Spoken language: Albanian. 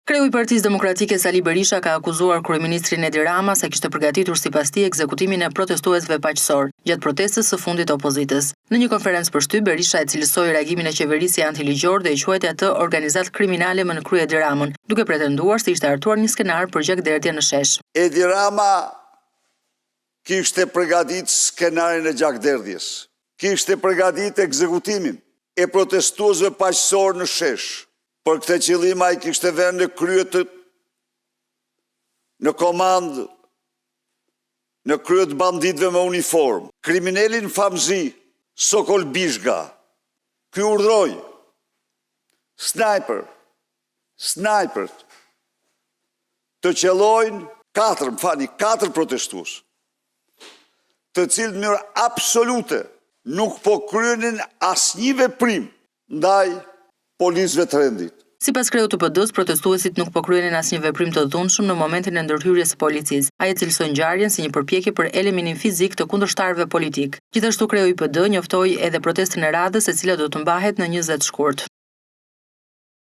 Kreu i Partisë Demokratike Sali Berisha ka akuzuar kryeministrin Edi Rama se kishte përgatitur sipas tij ekzekutimin e protestuesve paqësorë gjatë protestës së fundit të opozitës. Në një konferencë për shtyp, Berisha e cilësoi reagimin e qeverisë si antiligjor dhe e quajti atë organizatë kriminale me në krye Edi Ramën, duke pretenduar se ishte hartuar një skenar për gjakderdhje në shesh. Edi Rama kishte përgatit skenarin e gjakderdhjes, kishte përgatit ekzekutimin e protestuesve paqësorë në shesh. Për këtë qëllim ai kishte vënë në krye të në komandë në krye të banditëve me uniformë, kriminelin famëzi Sokol Bizhga. Ky urdhëroi snajper, snajperët të qëllojnë katër, më falni, katër protestues, të cilët në mënyrë absolute nuk po kryenin asnjë veprim ndaj policëve të rendit. Sipas kreut të PD-së, protestuesit nuk po kryenin asnjë veprim të dhunshëm në momentin e ndërhyrjes së policisë. Ai e cilësoi ngjarjen si një përpjekje për eliminim fizik të kundërshtarëve politikë. Gjithashtu kreu i PD njoftoi edhe protestën e radhës e cila do të mbahet në 20 shkurt.